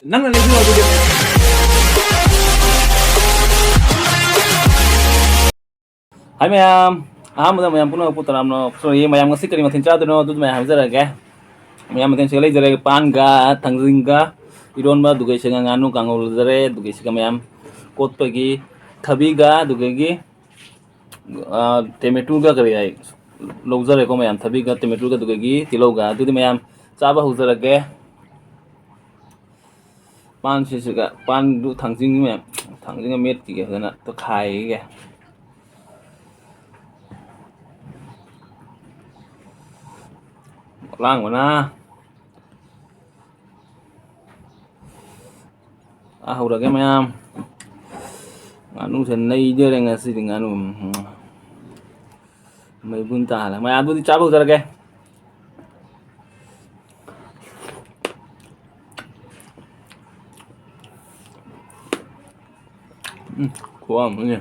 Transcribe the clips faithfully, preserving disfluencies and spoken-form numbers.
ꯅꯪꯅ ꯂꯩꯕꯤꯌꯣ ꯑꯗꯨꯗꯤ꯫ ꯍꯥꯏ ꯃꯌꯥꯝ, ꯑꯍꯥꯟꯕꯗ ꯃꯌꯥꯝ ꯄꯨꯝꯅꯃꯛꯄꯨ ꯇꯔꯥꯝꯅ ꯑꯣꯛꯆꯔꯤ꯫ ꯃꯌꯥꯝ ꯉꯁꯤ ꯀꯔꯤ ꯃꯊꯦꯜ ꯆꯥꯗꯣꯏꯅꯣ ꯑꯗꯨꯗꯤ ꯃꯌꯥꯝ ꯍꯥꯏꯖꯔꯒꯦ꯫ ꯃꯌꯥꯝ ꯃꯊꯦꯜꯁꯤꯒ ꯂꯩꯖꯔꯦ: ꯄꯥꯟꯒ ꯊꯥꯡꯖꯤꯡꯒ ꯏꯔꯣꯟꯕ, ꯑꯗꯨꯒ ꯁꯤꯒ ꯉꯥꯅꯨ ꯀꯥꯡꯉꯧ ꯂꯩꯖꯔꯦ, ꯑꯗꯨꯒ ꯁꯤꯒ ꯃꯌꯥꯝ ꯀꯣꯠꯄꯒꯤ ꯊꯕꯤꯒ ꯑꯗꯨꯗꯒꯤ, ꯑ, ꯇꯦꯃꯦꯇꯨꯒ ꯀꯔꯤ ꯍꯥꯏ ꯂꯧꯖꯔꯦꯀꯣ ꯃꯌꯥꯝ, ꯊꯕꯤꯒ ꯇꯦꯃꯦꯇꯨꯒ ꯑꯗꯨꯗꯒꯤ ꯇꯤꯜꯍꯧꯒ꯫ ꯑꯗꯨꯗꯤ ꯃꯌꯥꯝ ꯆꯥꯕ ꯍꯧꯖꯔꯒꯦ꯫ ꯄꯥꯟꯁꯤꯁꯤꯒ, ꯄꯥꯟꯗꯨ ꯊꯥꯡꯖꯤꯡ ꯃꯌꯥꯝ, ꯊꯥꯡꯖꯤꯡꯒ ꯃꯦꯠꯈꯤꯒꯦ ꯐꯖꯅ ꯇꯣꯈꯥꯏꯒꯦ꯫ ꯂꯥꯡꯕꯅ꯫ ꯑꯥ, ꯍꯧꯔꯒꯦ ꯃꯌꯥꯝ꯫ ꯉꯥꯅꯨꯁꯦ ꯅꯩꯗꯣꯔꯦ ꯉꯁꯤꯗꯤ, ꯉꯥꯅꯨ꯫ ꯎꯝ꯫ ꯃꯩꯕꯨꯟ ꯇꯥꯍꯜꯂꯦ꯫ ꯃꯌꯥꯝ ꯑꯗꯨꯗꯤ ꯆꯥꯕ ꯍꯧꯖꯔꯒꯦ꯫ ꯎꯝ, ꯈꯨꯍꯥꯎ ꯑꯃꯅꯤ꯫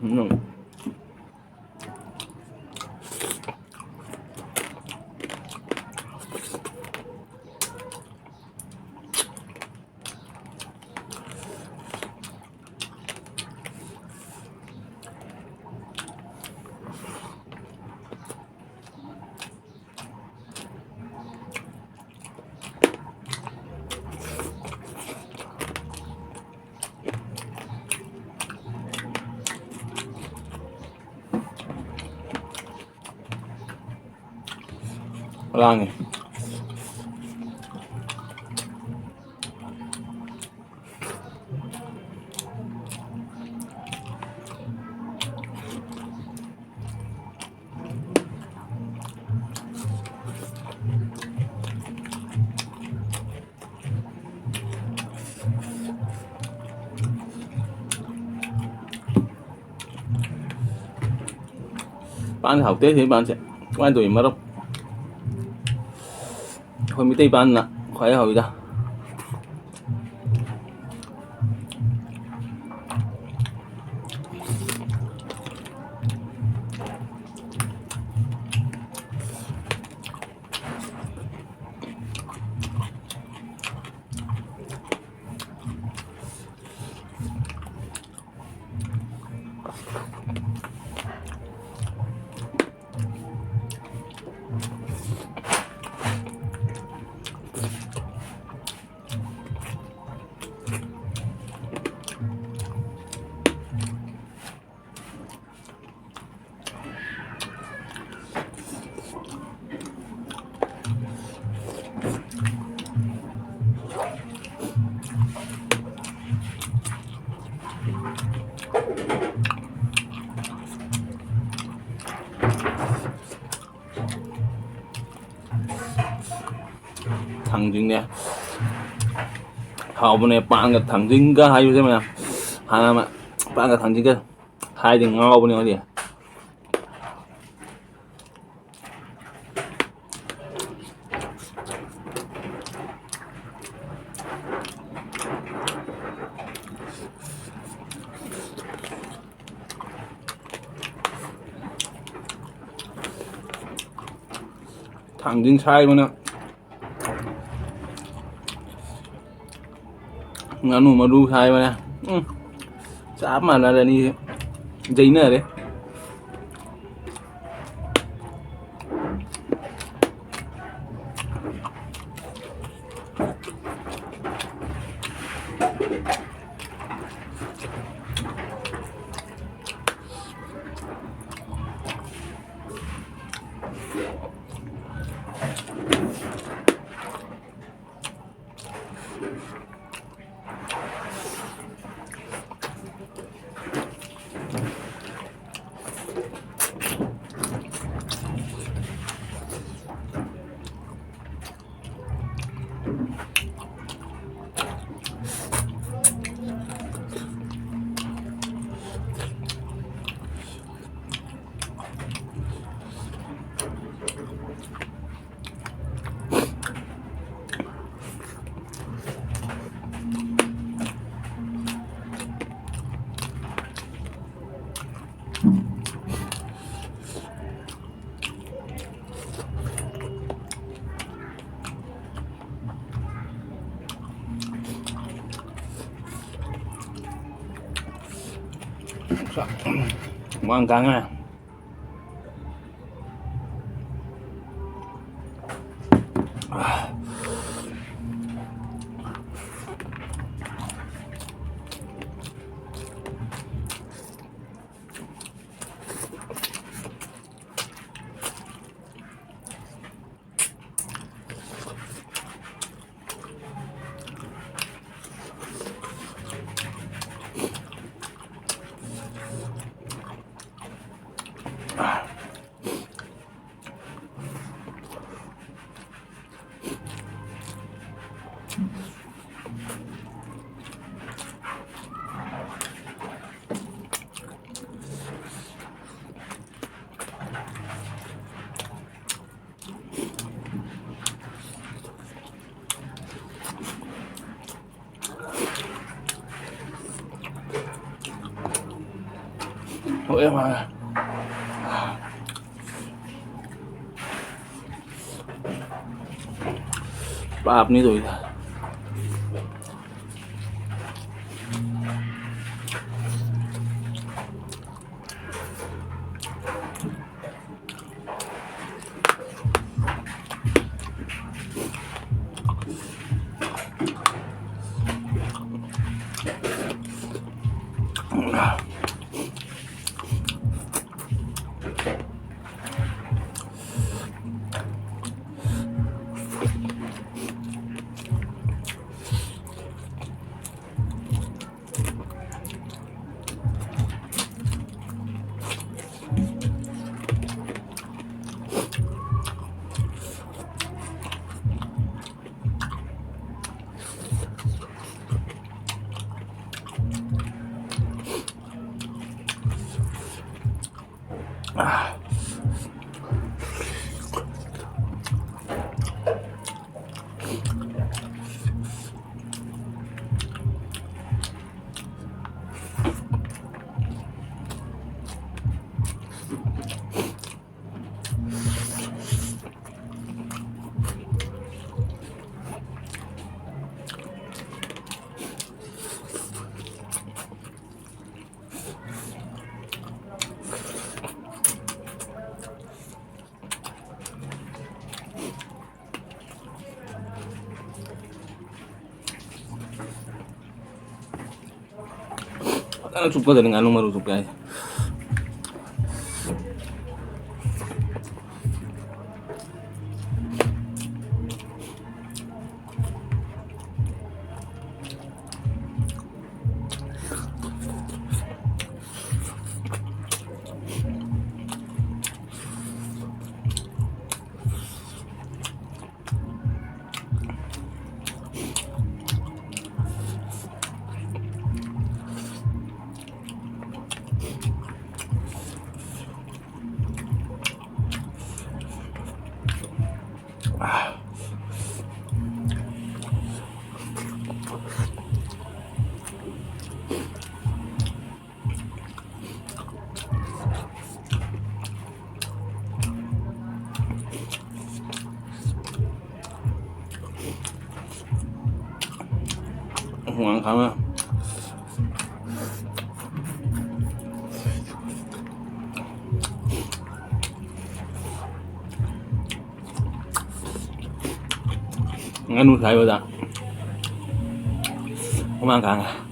ꯎꯝ꯫ ꯂꯥꯡꯉꯦ꯫ ꯄꯥꯟ ꯍꯥꯎꯇꯦ ꯁꯤ ꯄꯥꯟꯁꯦ꯫ ꯀꯃꯥꯏꯅ ꯇꯧꯏ ꯃꯔꯨꯞ? ꯑꯩꯈꯣꯏ ꯃꯤꯇꯩ ꯄꯥꯟꯅ ꯈ꯭ꯋꯥꯏ ꯍꯥꯎꯏꯗ꯫ ꯊꯥꯡꯖꯤꯡꯅꯦ꯫ ꯍꯥꯎꯕꯅꯦ ꯄꯥꯟꯒ ꯊꯥꯡꯖꯤꯡꯒ ꯍꯥꯏꯕꯁꯦ ꯃꯌꯥꯝ꯫ ꯍꯥꯟꯅ ꯑꯃ ꯄꯥꯟꯒ ꯊꯥꯡꯖꯤꯡꯒ ꯍꯥꯏꯗꯤ ꯉꯥꯎꯕꯅꯦ ꯍꯧꯖꯤꯛ꯫ ꯊꯥꯡꯖꯤꯡ ꯁꯥꯏꯕꯅ ꯉꯥꯅꯨ ꯃꯔꯨ ꯁꯥꯏꯕꯅꯦ꯫ ꯎꯝ꯫ ꯆꯞ ꯃꯥꯟꯅꯔꯦ ꯑꯅꯤꯁꯦ꯫ ꯌꯩꯅꯔꯦ꯫ ꯋꯥ ꯉꯥꯡꯉꯦ꯫ ꯍꯣꯏ, ꯃꯥ꯫ ꯄꯥꯞꯅꯤ ꯇꯧꯏꯗ꯫ ꯐꯖꯅ ꯆꯨꯞꯀꯗꯕꯅꯤ ꯉꯥꯅꯨ ꯃꯔꯨ ꯆꯨꯞꯀꯦ ꯍꯥꯏꯁꯦ꯫ ꯍꯨꯃꯥꯡ ꯈꯥꯡꯉ꯫ ꯉꯥꯅꯨ ꯁꯥꯏꯕꯗ ꯍꯨꯃꯥꯡ ꯈꯥꯡꯉꯦ꯫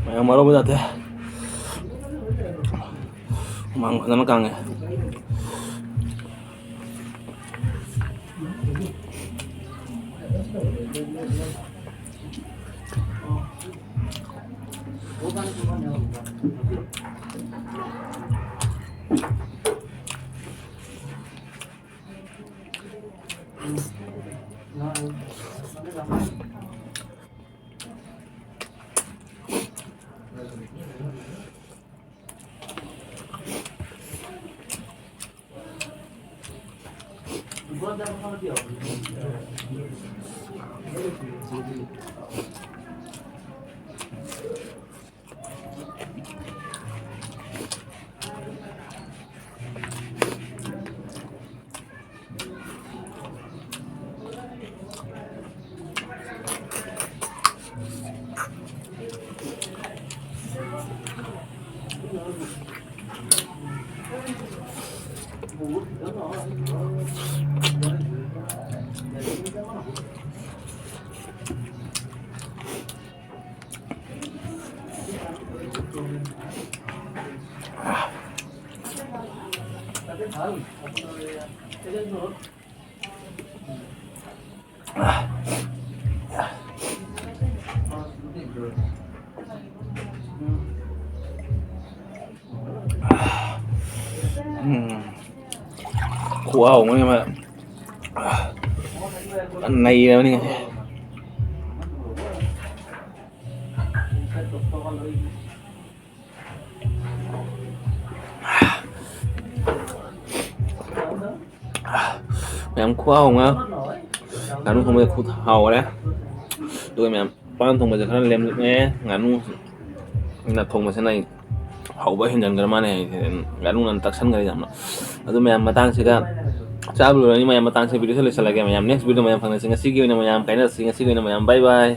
ꯃꯌꯥꯝ ꯋꯥꯔꯧꯕ ꯌꯥꯗꯦ꯫ ꯍꯨꯃꯥꯡ ꯐꯖꯅ ꯀꯥꯡꯉꯦ꯫ ꯎꯝ꯫ ꯈꯨꯍꯥꯎ ꯑꯃꯅꯤ ꯃꯥ꯫ ꯅꯩꯔꯕꯅꯤ꯫ ꯃꯌꯥꯝ ꯈꯨꯍꯥꯎ ꯑꯃ꯫ ꯉꯥꯅꯨ ꯊꯣꯡꯕꯁꯦ ꯈꯨꯠ ꯍꯥꯎꯔꯦ꯫ ꯑꯗꯨꯒ ꯃꯌꯥꯝ ꯄꯥꯟ ꯊꯣꯡꯕꯁꯦ ꯈꯔ ꯂꯦꯝꯃꯦ꯫ ꯉꯥꯅꯨ ꯅ ꯊꯣꯡꯕꯁꯤꯅ ꯑꯩ ꯍꯥꯎꯕ ꯍꯦꯟꯖꯟꯈ꯭ꯔ ꯃꯥꯜꯂꯦ꯫ ꯉꯥꯅꯨꯅ ꯇꯛꯁꯟꯈ꯭ꯔꯦ ꯌꯥꯝꯅ꯫ ꯑꯗꯨ ꯃꯌꯥꯝ ꯃꯇꯥꯡꯁꯤꯗ ꯆꯥꯕ ꯂꯣꯏꯔꯅꯤ꯫ ꯃꯌꯥꯝ ꯃꯇꯥꯡꯁꯤꯗ ꯚꯤꯗꯤꯑꯣꯁꯦ ꯂꯣꯏꯁꯤꯜꯂꯒꯦ꯫ ꯃꯌꯥꯝ ꯅꯦꯛꯁ ꯚꯤꯗꯤꯑꯣ ꯃꯌꯥꯝ ꯐꯪꯅꯁꯤ꯫ ꯉꯁꯤꯒꯤ ꯑꯣꯏꯅ ꯃꯌꯥꯝ ꯀꯥꯏꯅꯔꯁꯤ꯫ ꯉꯁꯤꯒꯤ ꯑꯣꯏꯅ ꯃꯌꯥꯝ ꯕꯥꯏ ꯕꯥꯏ꯫